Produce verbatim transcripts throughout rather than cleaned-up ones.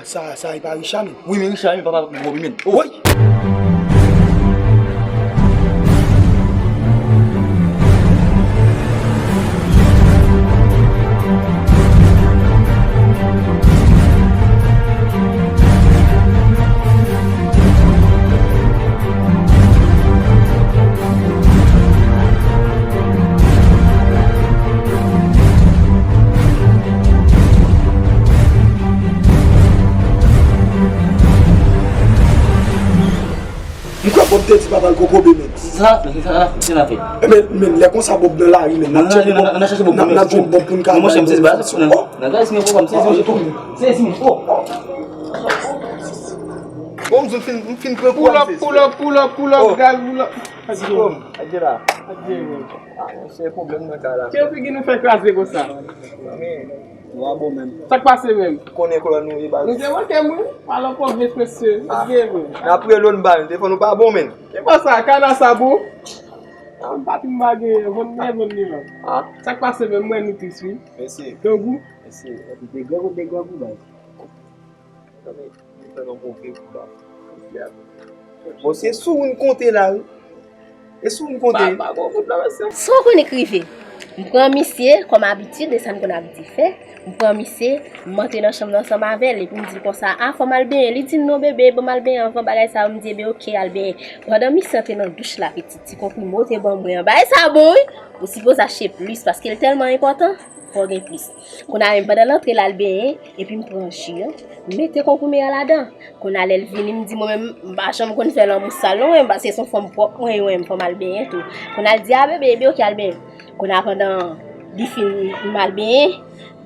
Sa, sa e pa Richard menm? Wi, men Richard, men papa gwo men. Woy! M kwè Bob te di papa l gon pwoblèm, men. Sa, sa, sa, sa, sa, sa. Ebyen, men, lè konsa Bob nan lari, men, n ap tcheke Bob. N ap chèche Bob. N ap, n ap jwenn Bob pou n ka bay Bob. Nan gaz, men, pwoblèm, sezi, sezi, oh. Bon, m fin, m fin pran kou. Pull up, pull up, pull up, pull up, gal, pull up. Adye la. Adye, men. Ah, se pwoblèm nan kay la. Ki figi nou fè kraze konsa? Sa k pase menm? Konnen klò nou ye baz. Nou te manke m wi. Pale ankò vit mesye. N ap rele w n ba nou. Telefòn nou pa bon menm. Ki bò sa? Kana sa bon? Ah, m pa fin pa gen. Vann men vann li la. Ah. Sa k pase menm? Mwen nou tris wi. Mesye. Grangou. Mesye. Epi de grangou, de grangou baz. Bon, se sou ou n konte la wi. E sou m konte. Sa w konnen k rive. M pran misye, kòm abitid, e sa n konn abitye fè. M pran misye, m antre nan chanm nan ansanm avè l, epi m di l konsa, a, fò m al benyen. Li di m, non, bebe, ban m al benyen anvan bagay sa yo. M di, ebyen, oke, al benyen. Pandan misye antre nan douch la, pitit, ti konprime w te ban mwen an. Bagay sa bon, wi. Ou sipoze achte plis, paske l tèlman enpòtan, fò w gen plis. Kounye a menm, pandan l antre l al benyen, epi m pran ji an, m mete konprime a ladan. Kounye a lè l vini, m di mwen menm, m pa janm konn fè lanmou sal non, mwen, paske se yon fanm pwòp mwen ye, mwen, fò m al benyen tou. Kounye a l di, a, bebe, ebyen, oke, al benyen. Kounye a pandan li fin, m al benyen,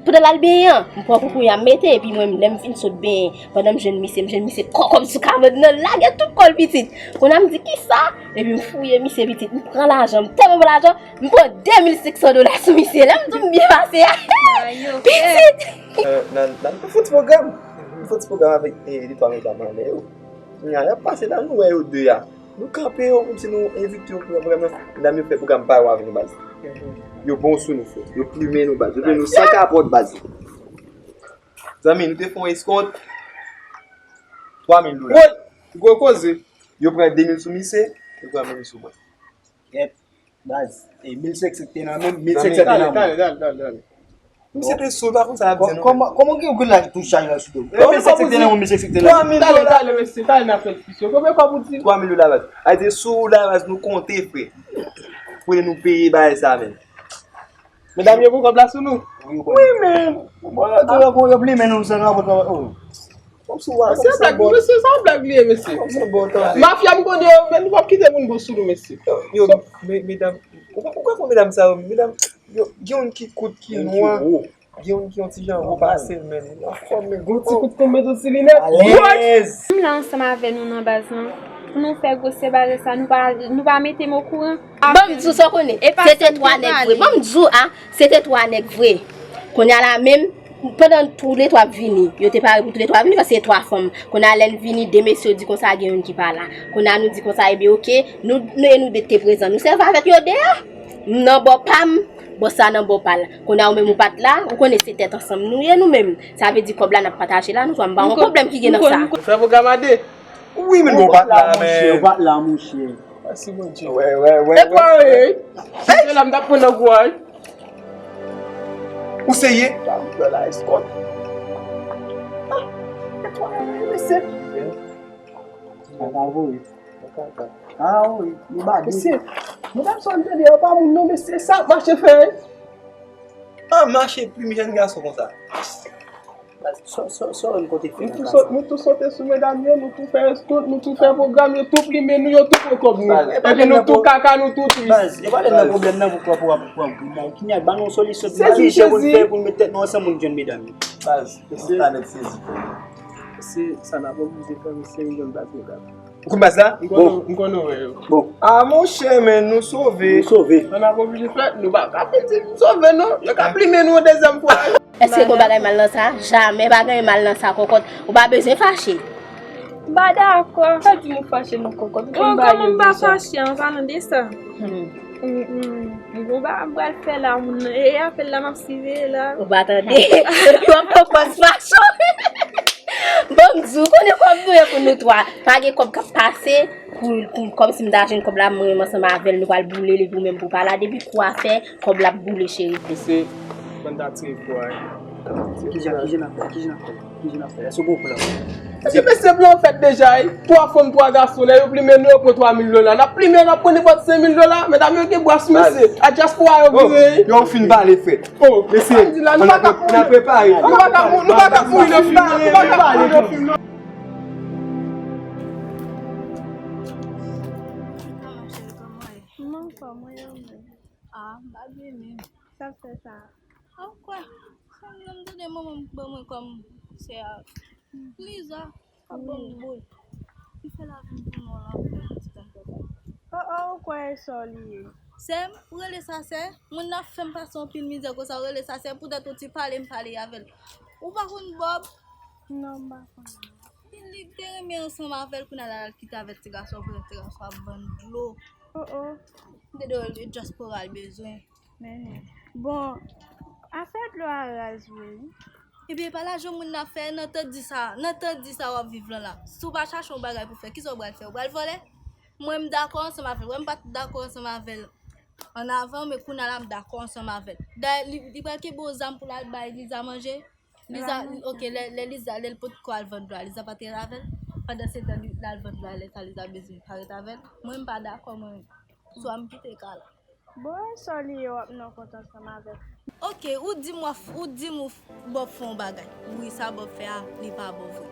pandan l al benyen an, m pran konprime a m mete, epi mwen menm, lè m fin sot benyen, pandan m jwenn misye, m jwenn misye kòkòb sou kamòd nan, lage tout kò l pitit. Kounye a m di, kisa? Epi m fouye misye pitit, m pran lajan, m tèlman pran lajan, m pran de mil senk san dola sou misye. Lè m di w m byen pase a. Pitit! Euh, nan, nan, nou fè ti pwogram. Nou fè ti pwogram avèk, eh, de twa medam anlè yo. Kounye a, y ap pase la, nou wè yo de a. Nou kanpe yo, kòmsi nou envite yo pou pwogram nan. Medam yo fè pwogram pa yo avè nou baz. Yo bon sou nou, frè. Yo plimen nou baz. Yo plimen nou san kapòt baz. Zanmi, nou te fè yon eskont twa mil dola. Woy! Gwo koze. Yo pran de mil sou misye, yo pran mil sou mwen. Yèp, baz. E mil senk san k te nan men m, mil senk san k te nan men m. Talè, talè, talè, talè. Misye te sou, pa konn sa l ap di non. Kòman, kòman gen yon grenn la ki tou chay la sou do m? Mil senk san k te nan men m, mil senk san k te nan men m. Talè, talè, mesye, talè n ap fè diskisyon. Konbyen kòb ou di? Twa mil dola baz. A di sou la baz nou konte, frè. Pou nou peye bagay sa menm. Medam yo pran kòb la sou nou? Wi, men. Bon, yo, yo, yo plimen nou san rapò travay. Kòmsi w a, mesye, kòmsi w a blag, bon. Mesye, sa yon blag li ye, mesye. Kòmsi w a bon tan. Mafya m konnen yo, men nou p ap kite moun bon sou nou, mesye. Yo, men, medam, ou ka, ou ka pran medam sa yo, medam, yo, gen youn ki kout, ki nwa, gen youn ki yon ti jan wo pase l, men, anfòm, men. Gon ti kout konbetò ti linèt. Alèz. M la ansanm avè nou nan baz lan. Pou nou fè gwosè bagay sa, nou pa, nou pa mete m okouran. Ban m di w sa w konnen. Se te twa nèg vre. Ban m di w, a, se te twa nèg vre. Kounye a la menm, pandan toulètwa ap vini, yo te pare pou toulètwa vini, paske se twa fanm. Kounye a lè n vini, de mesye yo di konsa gen youn ki pa la. Kounye a nou di konsa, ebyen, oke, nou, nou, e nou de te prezan. Nou sèvi avèk yo de a. M nan bò pa m, bòs la nan bò pa l. Kounye a ou menm ou pa t la, ou konnen se tèt ansanm nou ye nou menm. Sa vle di kòb la n ap pataje la, nou twa, m pa yon pwoblèm ki gen nan sa. Nou fè pwogram a de. Wi, men ou pa t la, men. Ou pa t la, monchè. Mèsi, Bondye. Wè, wè, wè. E pa, ey! Se la m t ap pran nan gou a, wi. Ou serye? Sa m fè la, eskòt. Ah, e pa, ey, mesye. Sa pa voye. Ah, wi, li bade. Mesye, medam sa w tande a, pa moun non, mesye, sa ap mache fè, wi. Ah, mache plim jèn gason konsa. Sa, sa, sa w wè m konte fè nan kay sa? Nou tou sote sou medam yo, nou tou fè eskont, nou tou fè pwogram, yo tou plimen nou, yo tou pran kòb nou. Epi nou tou kaka, nou tou tris. Baz, yo pa nan pwoblèm nan pou, pou, pou, pou, pou, kounya, ban nou yon solisyon, pou nou al jere, pou nou fè, pou nou met tèt nou ansanm, pou nou jwenn medam yo. Baz, mesye, ta nèg sezi. Mesye, sa n ap oblije fè, mesye, m jwenn baz medam. Ou konn baz la? M konnen, m konnen w wè yo. Bon. Ah, monchè, men nou sove. Nou sove. Sa n ap oblije fè, nou pa ka vin di nou sove, non. Yo ka plimen nou yon dezyèm fwa. Èske gon bagay mal nan sa? Jamè pa gen mal nan sa, kòkòt. Ou pa bezwen fache. M pa dakò. Sa di nou fache non, kòkòt. Ou konn bagay yo deja. Kòman m pa fache, an palan de sa? Hmm. M gon bagay m pral fè la, moun nan. E apèl la, m ap siveye la. Ou pa tande. Epi w ap pran pòz fache. Di w konnen kòb nou ye pou nou twa. Pa gen kòb k ap pase pou, pou kòmsi m ta jwenn kòb la, mwen menm ansanm avè l, nou pral boule l, epi ou menm pou pa la. Depi kou a fè, kòb la ap boule, cheri. Mesye, mwen ta tire kou a. Ki jan, ki jan n ap fè? Ki jan n ap fè? Ki jan n ap fè? Èske w gen plan? Mesye, plan fèt deja, wi. Twa fanm, twa gason, lè yo plimen nou, yo pran twa mil dola. N ap plimen, n ap pran nenpòt senk mil dola. Medam yo gen bras, mesye. A dyaspora yo vire, wi. Yo fin pale, frè. Oh, mesye, n ap prepare. Nou pa ka, nou pa ka mouri nan fim nan. Nou pa ka mouri nan fim nan. Kòman cheri, kòman ye? M anfòm, mwen yo menm. Ah, m pa byen menm. Sa fè sa? An kwè, sa m nan m tande manman m ban mwen kòm sè a. Liza, ap ban m boul. Li fè lavi m pou nou an lanfè, yon ti tann papa. Oh, oh, ou kwè e sè w li ye? Sè m, ou rele sa sè? Moun nan ap fè m pase anpil mizè konsa, ou rele sa sè? Poutèt ou ti pale m pale avè l. Ou pa konn Bòb? Non, m pa konn. Li te renmen ansanm avè l, kounye a la l kite avèk ti gason, poutèt ti gason ap vann dlo. Oh, oh. M te di w e dyaspora l bezwen. Men non. Bon, afè dlo a raz vre wi. Ebyen, e pa lajan moun nan ap fè nan tan di sa, nan tan di sa w ap viv lan la. Si w pa chache yon bagay pou fè, kisa w pral fè? Ou pral vòlè? Mwen, m dakò ansanm avè l. Wè, m pa t dakò ansanm avè l ann avan, men kounye a la, m dakò ansanm avè l. Dayè, li, li pral kenbe yon zam pou l al bay Liza manje. Liza, ok, lè, lè Liza, lè l potko al vann dlo a, Liza pa te ret avè l? Pandan se tan, li, l al vann dlo a, lè sa Liza bezwen, li pa ret avè l? Mwen, m pa dakò, mwen. Swa m kite ka la. Bon, e sè w li ye, w ap nan kont ansanm avè l. Ok, ou di m w ap, ou di m ou f-, Bòb fè yon bagay. Wi, sa Bòb fè a, li pa bon vre.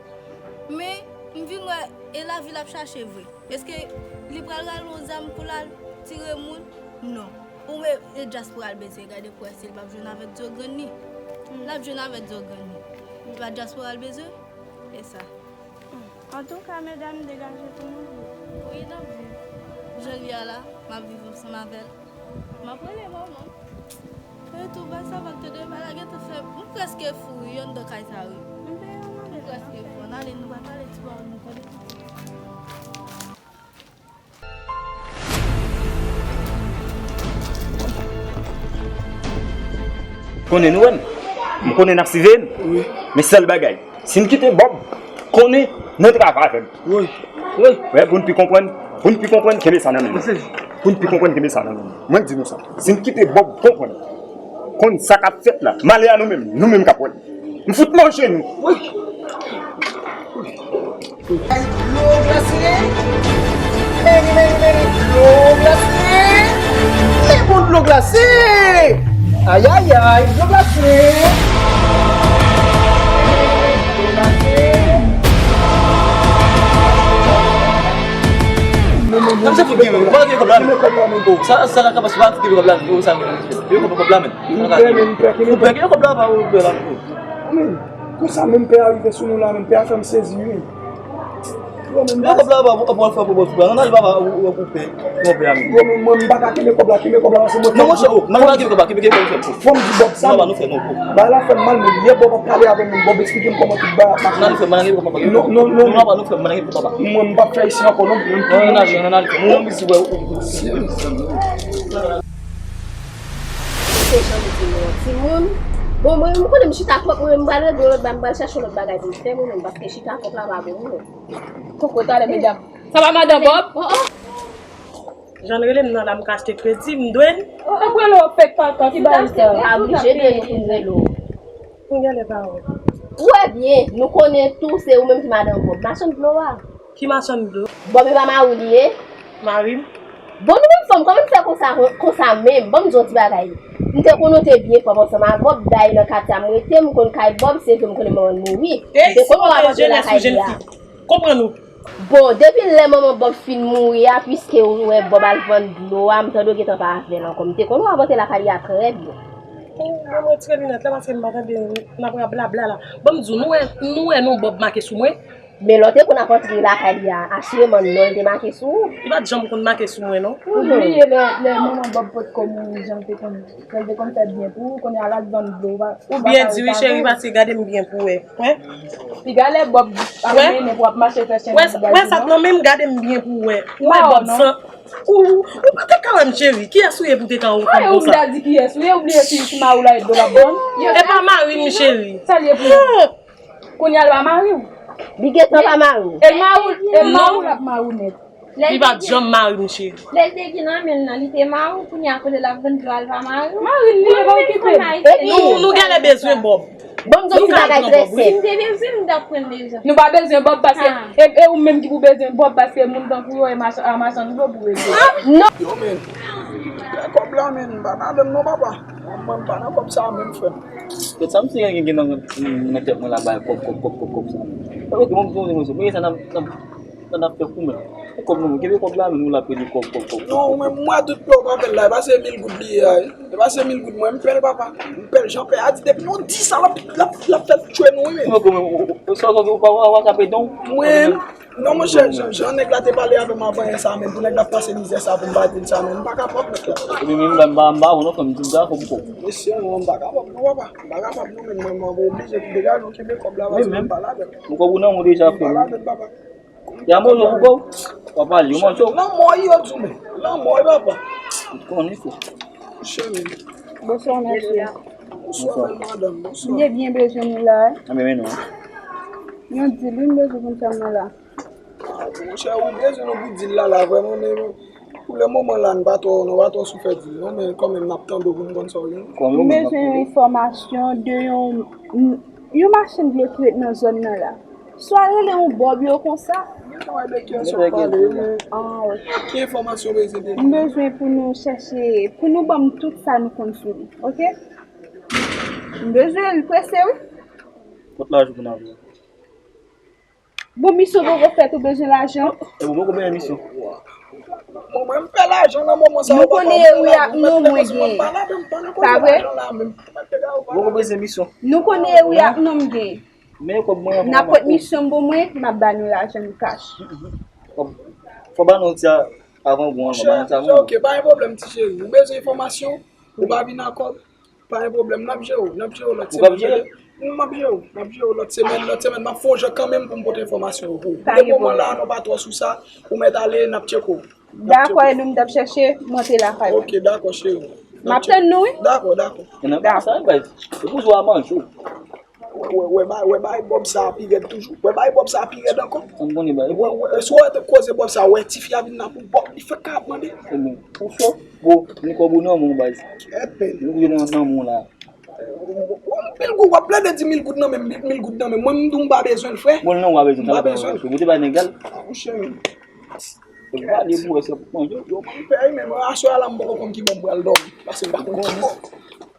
Men, m vin wè, e lavi l ap chache vre. Èske li pral rale yon zam pou l al tire moun? Non. Ou men, e dyaspora l bezwen gade pou wè si l p ap jwenn avèk dyo grann li. L ap jwenn avèk dyo grann li. E pa dyaspora l bezwen? E sa. Antouka, medam, degaje pou nou viv. Wi, n ap viv. Jan l ye a la, m ap viv ansanm avè l. M ap rele manman. E tou, bay sa va tande, bagay la gentan fè. M prèske fou, wi, anndan kay sa, wi. M prèske fou. Ann ale, nou pral pale ti pawòl nou, tande? Konnen nou wè n. M konnen n ap siveye n. Wi. Men sèl bagay, si n kite Bòb konnen n ap travay avè l. Wi. Wi. Wè, pou n pi konprann, pou n pi konprann, kenbe sa nan men nou. Pou n pi konprann, kenbe sa nan men nou. Mwen di nou sa. Si n kite Bòb konprann, konn sa k ap fèt la, malè a nou menm, nou menm k ap wè l. M fout manje nou. Wi. Dlo glase. Meni, meni, meni, dlo glase. Men bon dlo glase. Ayayay, dlo glase. Dlo glase. Nan se fout gen, mwen gen kòb la, men. Sa, sa la ka pase, pa fout gen kòb la, men. Sa gen kòb la, men. Ou pè, men, pè, ou pè, kòb la, pa ou pè la, men. Konsa menm pè a rive sou nou la, menm pè a fè m sezi, wi. Yo, kòb la, pa, pa, pa fè pou bòs, pa. Nan, papa, ou, ou, ou pè. Ou pè a, men. Yo, men, mwen, m pa ka kenbe kòb la, kenbe kòb la, paske mwen. Non, monchè, oh, m pa kenbe kòb la, kenbe, kenbe kòb la. Fò m di Bòb sa, non, men. Ba la fè m mal, men lè Bòb ap pale avè m, men Bòb eksplike m kòman tout bagay ap mache. Nan, nou fè mal, kenbe kòb la. Non, non, non. Non, papa, nou fè mal, kenbe kòb la. Mwen, m p ap fè isi ankò, non. Non, non, non, non, non, non. Mwen, m di, wè, ou, ou, ou. Se jan m di nou an timoun. Bon, mwen, m konnen m chita pwòp, mwen, m pral regle lòt bagay, m pral chache lòt bagay pou m fè, mwen menm, paske chita pwòp la pa bon, non. Koko, talè, medam. Sa pa madan Bòb? Oh, oh. Jan l rele m nan la, m ka achte kredi, m dwe l. Oh, oh. Ap rele w fèk papa, ki bagay sa? Pa oblije de nou pou n rele w. Ou gen lè pa wè. Ou wè byen, nou konnen tou, se ou menm ki madan Bòb. Machann dlo a. Ki machann dlo? Bòb e pa mari w li ye? Mari m. Bon, nou menm fanm, kòman n fè konsa, konsa menm? Ban m di w yon ti bagay. M te konnen w te byen pwòp ansanm ak Bòb, dayè nan katye a m rete, m konn kay Bòb, se vre m konnen manman l mouri. M te konnen w ap antre lakay li a. Konprann ou? Bon, depi lè manman Bòb fin mouri a, piske ou wè Bòb al vann dlo a, m tande w gentan pa avè l ankò. M te konnen w ap antre lakay li a trè byen. Bon, mwen retire linèt la paske m pa tande n ap rablabla la. Ban m di w, nou wè, nou wè non Bòb make sou mwen? Men lè w te konn ap antre lakay li a, asireman non l te make sou ou. Li pa t janm konn make sou mwen, non. Ou bliye lè, lè manman Bòb potko mouri, jan l te konn, jan l te konn fè byen pou ou, kounye a l al vann dlo, ou pa, ou pa ka retire. Ou byen di wi, cheri, paske gade m byen pou wè. Wè? Piga lè Bòb ap mennen pou ap mache fè chen nan bagay. Wè sa, nan menm gade m byen pou wè. Ou wè Bòb san. Ou, ou pa te ka wè m, cheri. Kiyès ou ye pou te ka wè m konsa? Ou bliye kiyès ou ye, ou bliye si, si mari w la e dlo l ap vann? E pa mari m, cheri. Sa l ye pou ou? Kounye a l pa mari w. Li gentan pa mari w. E mari w, e mari w l ap mari w nèt. Li pa t janm mari m, cheri. Lè l te gen nan men l nan, li te mari w, kounye a kote l ap vann dlo a, l pa mari w. Mari l, li pa okipe l. Nou, nou genlè bezwen Bob. Bon, m di w ti bagay trè senp. Si m te bezwen, m t ap pran l deja. Nou pa bezwen Bob paske e, e ou menm ki pou bezwen Bob paske moun tankou yo e machann dlo pou rete. Non. Yo men, kòb la men, m pa nan menm non papa. Mwen, m pa nan kòb sa menm frè m. Tèt sa m se gen gen nan nan tèt mwen la bay kòb kòb kòb kòb kòb sa. Mwen gen sa nan nan nan nan fè koumen. Kòb nou kenbe kòb la men nou la pede kòb kòb kòb. Non, mwen mwa tout pè w pa pè l la, e pa se mil goud li ye a wi. E pa se mil goud mwen, m pè l papa. M pè l jan pè a di depi nou di sa l ap l ap l ap fè tchwe nou wi men. Mwen kòm ou sa ou pa waka pè don. Mwen Non monchè, jan jan nèg la te pale avè m avan yè sa menm, pou nèg la pase mizè sa pou m pa di l sa menm, m pa kapab nèg la. Epi menm m pa m pa m pa wè non frè m, m di m ta fè m kòb. Mesye non, m pa kapab non papa, m pa kapab non menm, mwen mwen oblije degaje w kenbe kòb la paske m pa ladan. Ou kòb ou nan men w deja frè m. M pa ladan papa. Ya manje w pou kòb? W ap pale, w manje w. Lanmò yo di w men, lanmò wi papa. Ou konnen frè. Monchè menm. Bonswa mesye. Bonswa bèl madanm, bonswa. M te byen bezwen nou la wi. Anben men non. Yon dil wi m bezwen pou m fè m nan la. Monchè ou bezwen nou pou dil la la vrèman men pou le moman la n pa twò nou pa twò sou fè dil non men kanmenm n ap tande w pou n konn sa w gen. M bezwen yon enfòmasyon de yon yon machann dlo ki ret nan zòn nan la. Swa rele yon Bob yo konsa. Mwen gen yon de kèsyon m pale men. Ah ok. Ki enfòmasyon w bezwen de li? M bezwen pou nou chèche pou nou ban m tout sa nou konn sou li. Ok? M bezwen l prese wi. Kot lajan pou n ap jwe? Bon misyon poko fèt ou bezwen lajan? E bon poko bezwen misyon. Bon mwen m pè lajan nan moman sa yo papa. Nou konnen eri ak non mwen gen. Pa vre? Poko bezwen misyon. Nou konnen eri ak non m gen. Men kòb mwen an. N ap pot misyon m pou mwen, m ap ba nou lajan n kach. Fò ba nou ti avan gou an, fò ba nou ti avan gou. Ok, pa gen pwoblèm ti cheri. Ou bezwen enfòmasyon? Ou pa vin ak kòb? Pa gen pwoblèm, n ap jere w, n ap jere w lòt semèn. Ou p ap jere? M ap jere w, m ap jere w lòt semèn, lòt semèn m ap fè yon jan kanmenm pou m pote enfòmasyon yo pou ou. Pou le moman la nou pa twò sou sa, ou mèt ale, n ap tcheke w. Dakò, e nou m t ap chèche, m antre lakay mwen. Ok, dakò cheri. M ap tann nou wi. Dakò, dakò. E nan bagay sa wi baz, se pou jou a manje w. Wè, wè, wè, wè bagay Bob sa a pi rèd toujou. Wè bagay Bob sa a pi rèd ankò. Wè, wè, si w wè koze Bob sa a, wè tifi a vin la pou Bob, li fèk ka ap mande. Ebyen, ou fò, bro, ni kòb ou nan men w baz. Kèt men. Ni kote nan men w la. Ou anpil gou, w ap plede di mil goud nan men m, mil goud nan men m. Mwen m di w m pa bezwen l frè. Bon non w pa bezwen l, sa pa bezwen l. Ou te bay nèg la l. Mouche. Ou pale pou wè se pou manje. Yo mwen pè wi men mwen aswè a la m poko konn ki bò m pral dòmi. Paske m pa konn ki bò.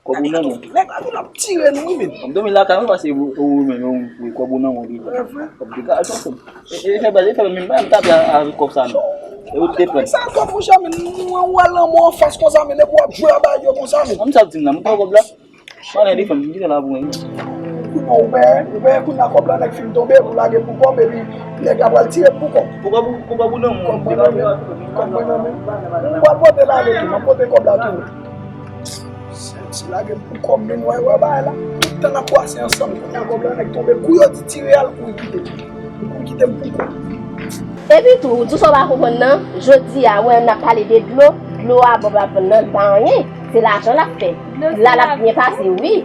Kòb ou nan men w. Nèg la tou l ap tire nou wi men. M dòmi lakay mwen paske ou menm ou kòb ou nan men w deja. Kòb degaje w frè m. E fè baz e fè menm bagay m t ap fè avèk kòb sa menm. E ou te pran. Sa kòb mouche men mwen wè lanmò anfas konsa men depi w ap jwe a bagay yo konsa men. An m sa w di m la m pran kòb la. Pale de fanm, kite la pou mwen. Ou bon, ou pè, ou pè, kounye a kòb la nèg fin tonbe, ou lage pou kòb, epi nèg la pral tire pou kòb. Pou kòb ou, pou kòb ou nan men. Kòb mwen nan men, kòb mwen nan men. M pral pote l ale tou, m ap pote kòb la tou. Si lage pou kòb, men wè, wè bagay la. Tout tan n ap pase ansanm, kounye a kòb la nèg tonbe, kou yo di tire al, kouri kite m. Ou kouri kite m pou kòb. Epi tou, ou di w sa w pa konprann nan, jodi a, wè n ap pale de dlo, dlo a Bob ap vann nan, li pa anyen, se lajan l ap fè. La l ap byen pase, wi.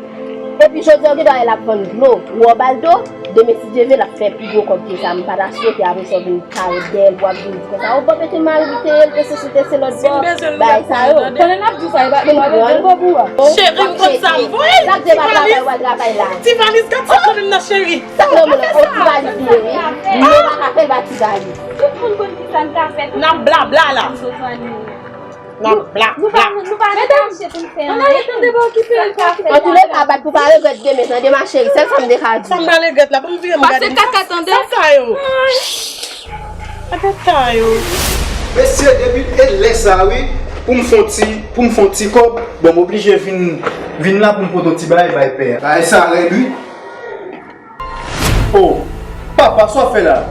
Epi jodi a, ou gen dwa wè l ap vann dlo, ou ba l do, demen si Dye vle, l ap fè pi gwo kòb ke sa. M pa ta swete apre sa w vin parèt dèyè l pou w ap vin di konsa, o Bob te mari li te ye, l te sesi, l te se lòt bò, bagay sa yo. Pandan n ap di w sa, e pa, e pa vle di l kòb ou a. Cheri, m konn sa m voye. Sa k te pa travay, w al travay la. Ti valiz, gad sa k nan men m nan, cheri. Sa k nan men w lan, on ti valiz li ye wi. Dlo pa ka fè l pa ti valiz. Tout moun konn kisa n ka fè. N ap blabla la. N ap blabla. Nou pa, nou pa nan mache pou n fè anyen. Antouleka, bat pou pa regrèt demen, tande ma chérie, sèl sa m te ka di. Sa m pa regrèt la, pou m vire m gade. Pase kaka, tande. Sa sa yo? Gade sa yo. Mesye, depi e lè sa wi, pou m fè on ti, pou m fè on ti kòb, bon m oblije vin, vin la pou m pote on ti bagay bay pè a. Bagay sa rèd wi. Oh, papa, sa w fè la?